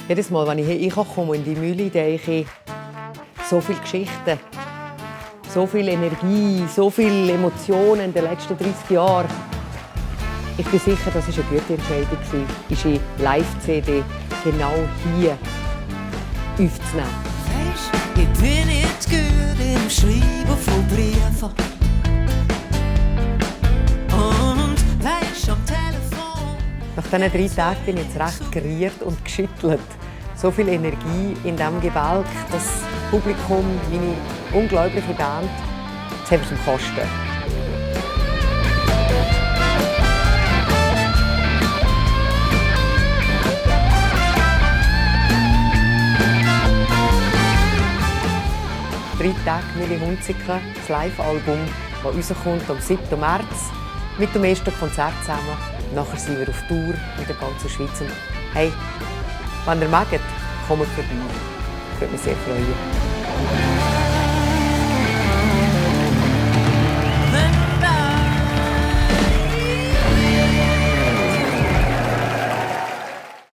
Jedes Mal, wenn ich hier reinkomme in die Mühle, denke ich, so viele Geschichten, so viel Energie, so viele Emotionen in den letzten 30 Jahren. Ich bin sicher, das war eine gute Entscheidung, ist die Live-CD genau hier aufzunehmen. Weisst, ich bin jetzt gut im Schreiben von Briefen. Und weisst, am Telefon. Nach diesen 3 Tagen bin ich jetzt recht geriert und geschüttelt. So viel Energie in diesem Gebälk, das Publikum, meine unglaubliche Band, das haben wir zum Kosten. «3 Tage Milli Hunziker», das Live-Album, das rauskommt am 7. März mit dem ersten Konzert zusammen. Nachher sind wir auf Tour in der ganzen Schweiz. Und hey, wenn ihr mögt, kommt vorbei. Ich würde mich sehr freuen.